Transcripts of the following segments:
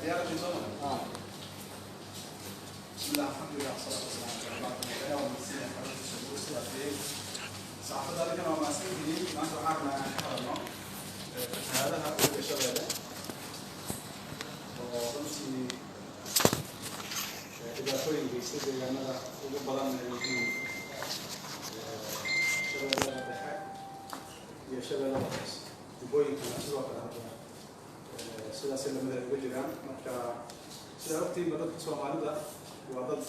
Diyaaratin soo ma? Bismillah, alxamdulilah, wasalaatu wasalaamu calaa rasuulillah. Waa mahadsan yahay xarunta saxaafadda. Adinkana waa mahadsan yihiin. Maanta waxaan rabnaa inaan ka hadalno fatahaadaha Webiga Shabeelle oo runtii dhibaatooyin geystay deegaanada ugu badan ay yihiin Shabeellada Dhexe iyo Shabeellada Hoose, Jubbooyinkana sidoo kale haddana sidaasi lamid ay uga jiraan. Marka sidaa ogtiinba, dadka Soomaalida waa dad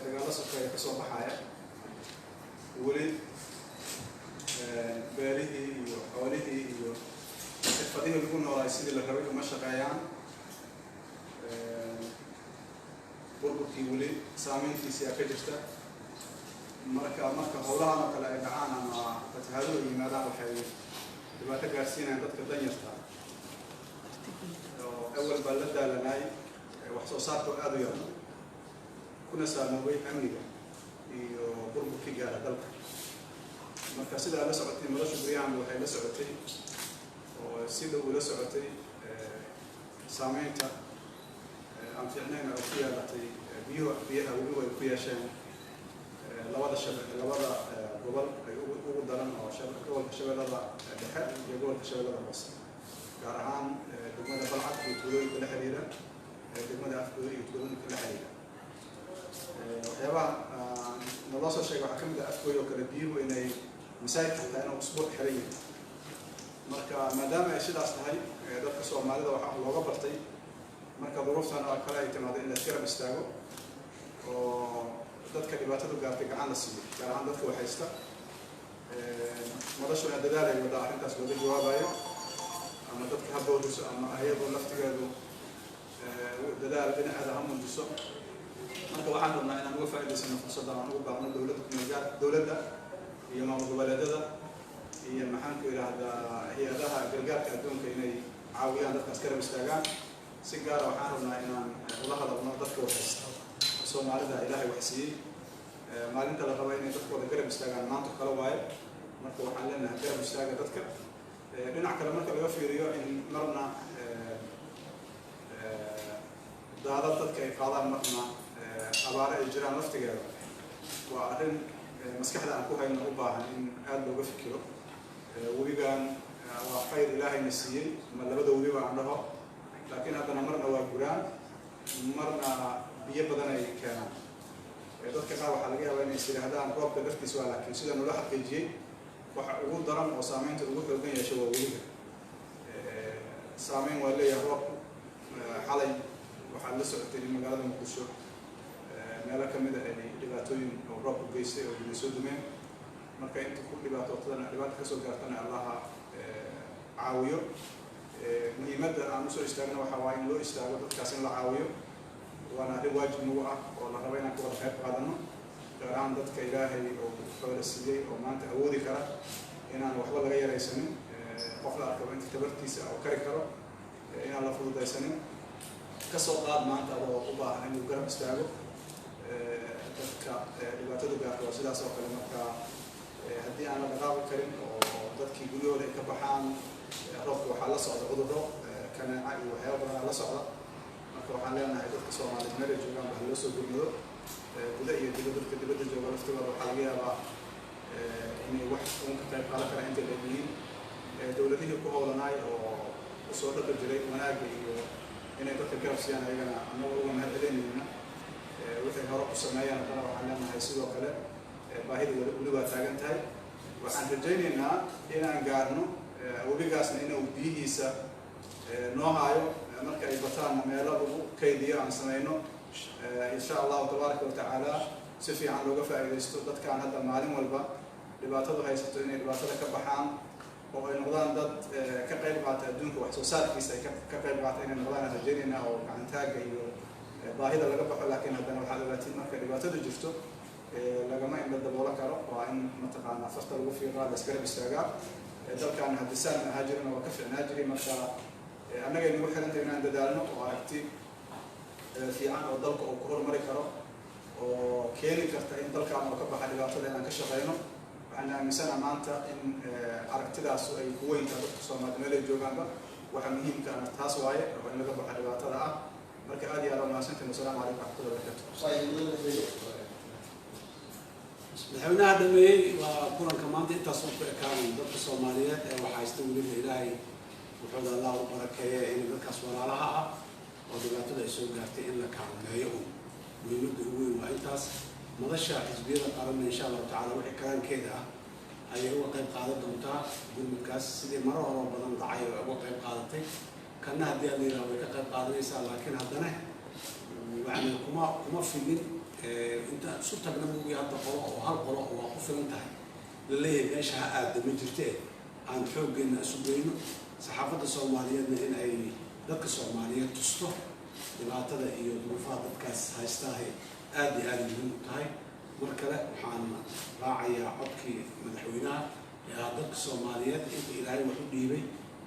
dagaalo sokeeya ka soo baxaya, weli beerihii iyo xoolihii iyo xirfadihii lagu noolaay sidii la rabay uma shaqeeyaan. Burburkii weli saameyntiisii aa ka jirta. Marka howlahan oo kale ay dhacaan ama fatahaaduhu ay yimaadaan, waxay dhibaato gaarsiinayaan dadka danyarta oo awal baa la daalanay wax soo saarka oo aada u yar, kuna saamoobay amniga iyo burburkii gaara dalka. Marka sidaa la socotay, nolosha guryahanba waxay la socotay oo si dhow ula socotay saameynta aan fiicnayn oo ku yeelatay biyuhu, biyaha webigu ay ku yeesheen labada shabe labada gobol ay ugu daran, oo gobolka Shabeellada Dhexe iyo gobolka Shabeellada Hoose, gaar ahaan degmada Balcad iyo tuulooyinka la xiriira, degmada Afgooye iyo tuulooyinka la xiriira. Waxyaabaha naloo soo sheegay waxaa ka mid ah Afgooye oo kale biyuhu inay masaajidka xataa inuu usbuuc xiran yahay. Marka maadaama ay sidaas tahay, dadka Soomaalida waxaa looga bartay marka duruuftan oo kale ay timaado in la isgarab istaago oo dadka dhibaatadu gaartay gacan la siiyo, gaar ahaan dadka waxaysta. Madashuna dadaal ay waddaa arrintaas looga jawaabayo, ama dadka ha booriso ama ayadu laftigeedu dadaal dhinaceeda ha muujiso. Marka waxaan rabnaa inaan uga faa'iidaysano fursadda aan ugu baahno dowladda kumeelgaar, dowladda iyo maamul goboleedyada iyo, maxaan ku idhaahdaa, hay-adaha gargaarka adduunka inay caawiyaan dadkaas, garab istaagaan. Si gaara waxaan rabnaa inaan ula hadalno dadka waxaysta Soomaalida Ilaahay wax siiyey. Maalinta la raba inay dadkooda garab istaagaan maanta kale waaye. Marka waxaan leenahay garab istaaga dadka. Dhinac kale marka laga fiiriyo, in marna daadad dadka ay qaadaan, marna abaare ay jiraan, laftigeeda waa arrin maskaxda aan ku hayno u baahan in aada looga fikiro. Webigan waa khayr Ilaahayna siiyey, ma labada webiba aan dhaho, laakiin haddana marna waa guraan, marna biyo badan ay keenaan. Dadka qaar waxaa laga yaabaa inay is yidhaahdaan roobka dartiis waa, laakiin sida naloo xaqiijiyey, waxa ugu daran oo saameynta ugu xoogan yeesha waa webiga. Saameyn waa leeyahay roobku. Xalay waxaad la socotay in magaalada Muqdisho meelo ka mida ay dhibaatooyin oo roobku geystay oo guryo soo dumeen. Marka inta ku dhibaatootadana, dhibaata kasoo gaartana, Allaha caawiyo. Muhiimadda aan usoo istaagna waxaa waaye in loo istaago dadkaas in la caawiyo, waana arrin waajib nagu ah oo la rabo inaan ka wada qayb qaadano, gaar ahaan dadka Ilaahay oo xoolo siiyey oo maanta awoodi kara inaan waxba laga yaraysanin. Qof la arkaba inta tabartiisa oo kari karo inaan la fududaysanin. Kasoo qaad maanta adoo u baahan inuu garab istaago dadka dhibaatadu gaarto, waa sidaas oo kale. Marka haddii aan la dhaqaaqi karin oo dadkii guryahooda ay ka baxaan, roobka waxaa la socda cudurro, kaneeca iyo waxyaaba badanaa la socda. Marka waxaan leenahay dadka Soomaaliyeed meel ay joogaan ba loo soo gurmado, guda iyo dibad. Dadka dibadda jooga laftigooda waxaa laga yaabaa inay wax uun ka qayb qaadan karaan intay leeyihiin. Dowladihii ku howlanaay oo usoo dhaqi jiray wanaagga iyo inay dadka garab siiyaan, ayagana annaga uga mahad celinayna wixii hore u sameeyaan. Haddana waxaan leenahay sidoo kale baahida weli waa taagan tahay. Waxaan rajaynaynaa inaan gaarno webigaasna inuu biyihiisa noo haayo, marka ay bataanna meelo lagu kaydiyo aan samayno, insha Allahu tabaaraka watacaala, si fiican looga faa'iidaysto. Dadkaan hadda maalin walba dhibaatadu haysato inay dhibaatada ka baxaan oo ay noqdaan dad ka qayb qaata adduunka wax soo saarkiisa, ay ka qayb qaata inay noqdaan aan rajaynaynaa, oo gacantaaga iyo baahida laga baxo. Laakiin haddana waxaad ogaatiin marka dhibaatadu jirto lagama indha daboolo karo, waa in mataqaanaa farta lagu fiiqaa, la isgarab istaagaa. Dalkan haddii saan ahaa jirana waa ka fiicnaa jiray. Marka annagay nagu xirantay inaan dadaalno oo aragti fiican oo dalka uu ku horumari karo oo keeni karta in dalkan oo ka baxa dhibaatada inaan ka shaqeyno. Waxaan aaminsana maanta in aragtidaas ay ku weyntaha dadka Soomaaliya meel ay joogaanba. Waxa muhiimka ana taas waaye oo in laga baxo dhibaatada ah. Marka aad iyo aad umahadsantiin. Wasalaamu calaykum waraxmatullahi wabarakatu. Madaxweynaha dhameeyey. Waa kulanka maanta intaas oo ku ekaanay. Dadka Soomaaliyeed ee waxaa haysta weliba Ilaahay wuxuuda Allah u barakeeye in dadkaas walaalaha ah oo dhibaatada ay soo gaartay in la kaalmeeyo un muhiimadda ugu weyn waa intaas. Madasha xisbiyada qaranna, insha Allahu tacala, wixii karaankeeda ah ayay uga qayb qaadan doontaa gurmudkaas, sidii maro horoo badan dhacay oo uga qayb qaadatay. Kanna haddii ala yidhaha way ka qayb qaadanaysaa, laakiin haddana yani kuma filin inta isu tagna mugi hadda qolo oo hal qolo oo waa ku filan tahay la leeyahay meesha ha aada ma jirte. Aan xooggeena isu geyno, saxaafadda Soomaaliyeedna in ay dadka Soomaaliyeed tusto dhibaatada iyo duruufaha dadkaas haystaahay aada iyo aada muhiim u tahay. Mar kale waxaan raacayaa codkii madaxweynaha ee ah dadka Soomaaliyeed inta Ilaahay wax u dhiibay,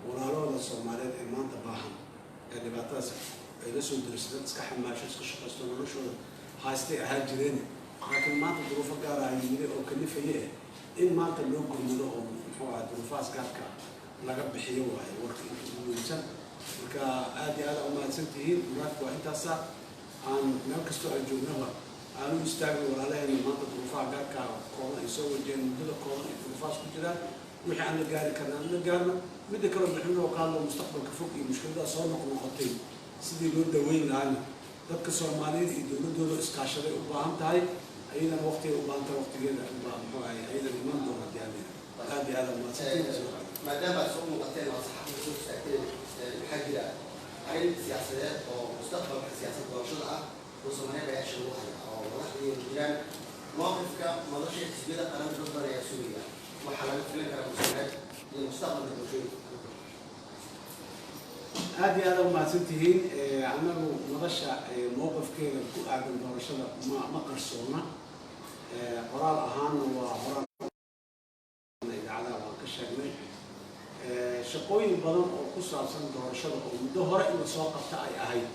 walaalahooda Soomaaliyeed ee maanta baahan ee dhibaatadaas ay la soo darisay. Dad iska xamaasho, iska shaqaysto, noloshooda haystay ahaa jireen, laakiin maanta duruufo gaara yimid oo kalifaya in maanta loo gurmado oo muxuu ahaa duruufahaas gaarka laga bixiyo waayo warka inta ugu muhiimsan. Marka aada iyo aada umahadsan tihiin. Muraadka waa intaasa. Aan meel kastoo aan joognaba aan u istaagno walaalaheena maanta duruufaha gaarka kooban ay soo wajaheen, muddada kooban ay duruufahaas ku jiraan. Wixii aan la gaari karna aan la gaarno. Midda kaleo madaxweynuhu ka hadlo mustaqbalka fog iyo mushkiladaha soo noqnoqotay sidii loo daweyn lahaana, dadka Soomaaliyeed iyo dowladooda iskaashaday u baahan tahay. Ayadana waqtigay u baahan tahay, waqtigeeda baa muxuu ahay ayadana iman doona haddii aan leeyahay. Aada iyo aada umahadsantiin. Maadaama aad soo muuqateen oo saxaafadda soo istaagteen, maxaa jira arrin siyaasadeed oo mustaqbalka siyaasad doorashada ah oo Soomaaliyeed ayaa isha lagu haya oo madaxda jiraan mowqifka madasha xisbiyada qaran? Dad badan ayaa sugaya waxaa laga filan karaa Soomaaliyeed iyo mustaqbalka doorashooyinka. Aada iyo aada umahadsan tihiin. Annagu madasha mowqifkeeda ku aadan doorashada ma qarsoona. Qoraal ahaanna waa horaan idaacadaha waan ka sheegnay. Shaqooyin badan oo ku saabsan doorashada oo muddo hore in lasoo qabta ay ahayd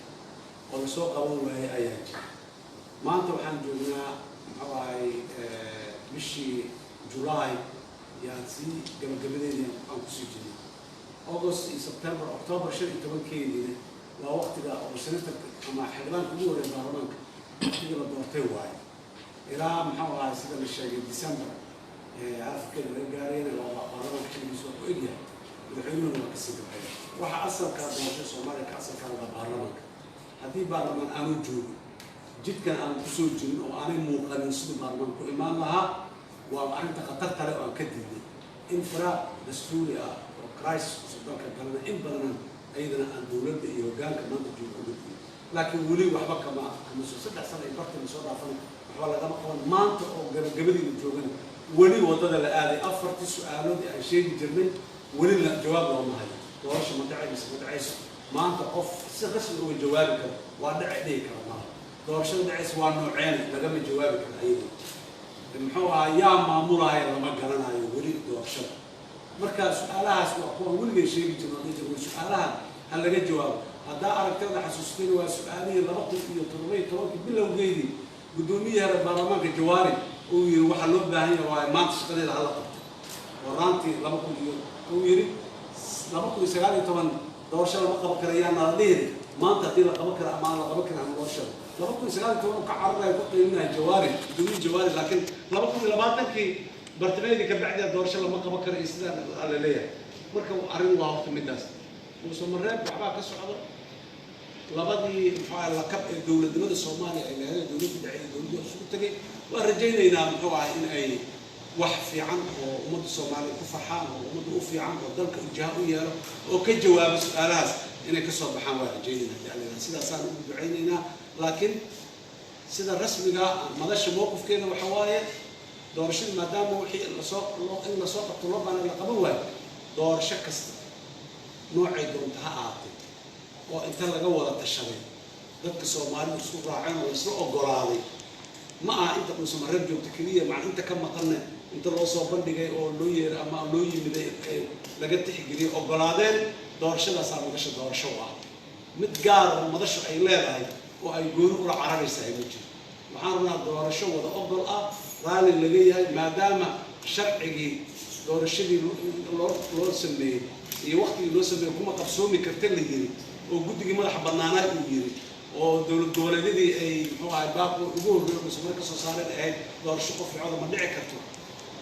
oo lasoo qaban waayey ayaa jira. Maanta waxaan joognaa, muxuu ahay, bishii July yaan sii gabagabadeedii aan kusii jirnay. August iyo September, October 15-keediina waa waqtiga oo senatorka ama xildhibaanka ugu horreeya baarlamaanka waqtigii la doortay waaye. Ilaa, muxuu ahay, sida la sheegay December afrikeeda laga gaarayna waa baarlamaanka xilligiisa waa ku egyahay, madaxweynuhuna waa kasii dambeeya. Waxa asalkaa doorasho Soomaaliya ka asalkaa waa baarlamaanka. Haddii baarlamaan aanu joogin, jidkan aan kusoo jirin oo aanay muuqanin siduu baarlamaanka ku imaan lahaa, waa arrinta khatar kale oo aan ka diidnay in firaaq dastuuri ah oo crisis cusub dalka galana. In badanaan ayadana aan dowladda iyo hoggaanka maanta jooga uga diiday, laakiin weli waxba kama soo 3 sano iyo bartii soo dhaafan waxba lagama qaban. Maanta oo gabagabadii la joogana weli waddada la aaday afartii su-aalood ee aan sheegi jirnay weli la jawaab looma hayo. Doorasho ma dhacay mise ma dhacayso? Maanta qof si rasmi uga jawaabi karo waa dhaci dhihi kara maaha. Doorashada dhacaysa waa nooceena? Lagama jawaabi karo ayada. Muxuu ahaa, yaa maamulaya? Lama garanayo weli doorashada. Marka su-aalahaas waa kuwaan weligay sheegi jirno, dhihi jirno su-aalaha ha laga jawaabo. Haddaa aragtida xasuusteen, waa su-aalihii 2017-kii bilowgeedii guddoomiyihii hore baarlamaanka Jawaari uu yiri waxaa loo baahan yahay waaye maanta shaqadeeda hala qabto. Horaantii laba kun iyo uu yiri 2019 doorasho lama qaban kara, yaana la dhihin maanta haddii la qaban kara ama aan la qaban karin ama loo sheego. 2019 ka cararaya ku qiiminaya Jawaari, guddoomiye Jawaari, laakiin 2020-kii bartimeedii ka bacdi doorasho lama qaban karo iyo sidaa la leeyahay. Marka arrin waa horta midaas. Dhuusamareeb waxbaa ka socdo. Labadii, muxuu ahay, lakab ee dowladnimada Soomaaliya ay leedahay, dowladda dhexe iyo dowladda isugu tegay, waan rajaynaynaa, muxuu ahay, in ay wax fiican oo ummadda Soomaaliya ku farxaan oo ummadda u fiican oo dalka ujaha u yeelo oo ka jawaabo su-aalahaas inay kasoo baxaan waan rajaynaynaa jeclayna, sidaasaan ugu ducaynaynaa. Laakiin sida rasmiga madasha mowqifkeeda waxa waaye doorashada, maadaama wixii lasoo in lasoo qabto loo baana la qaban waayo, doorasho kasta noocay doonta ha ahaatee oo inta laga wada tashaday, dadka Soomaalidu isku raaceen oo laisla ogolaaday, ma aha inta Dhuusamareeb joogta keliya, maca inta ka maqanna inta loo soo bandhigay oo loo yeeray ama loo yimiday ee laga tixgeliyay ogolaadeen, doorashadaasaa madasha doorasho u ah. Mid gaar oo madashu ay leedahay oo ay gooni ula cararaysahay ma jiro. Waxaan rabnaa doorasho wada ogol ah, raalli laga yahay, maadaama sharcigii Doorashadii loo sameeyey iyo waktigii loo sameeyey kuma qabsoomi karta la yiri, oo guddigii madaxa bannaanaa uu yiri, oo dowlad goboleedyadii ay, muxuu ahay, baaqo ugu horreeyo Dhuusamareeb ka soo saareen ahayd doorasho qof coda ma dhici karto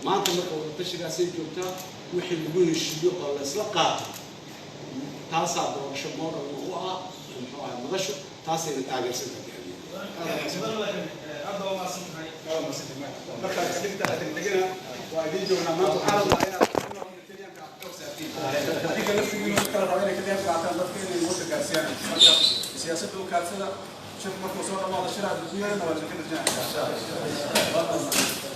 maanta. Marka wadatashigaasay joogtaa, wixii lagu heshiiyo oo la isla qaato, taasaa doorasho model u ah, muxuu ahay, madashu taasayna taageersan tahay. Aad waa mahadsan tahay. Marka isdhigta degdegina waa idiin joognaa. Maanta waxaa rabnaa inaad adiga laftigiinu kala raba inay ka qayb qaataan, dadka inay warka gaarsiiyaan. Marka siyaasadda u kaadsada, shirku markuu soo dhamaado shiraha ku yeerana waa idinka dhajinaya.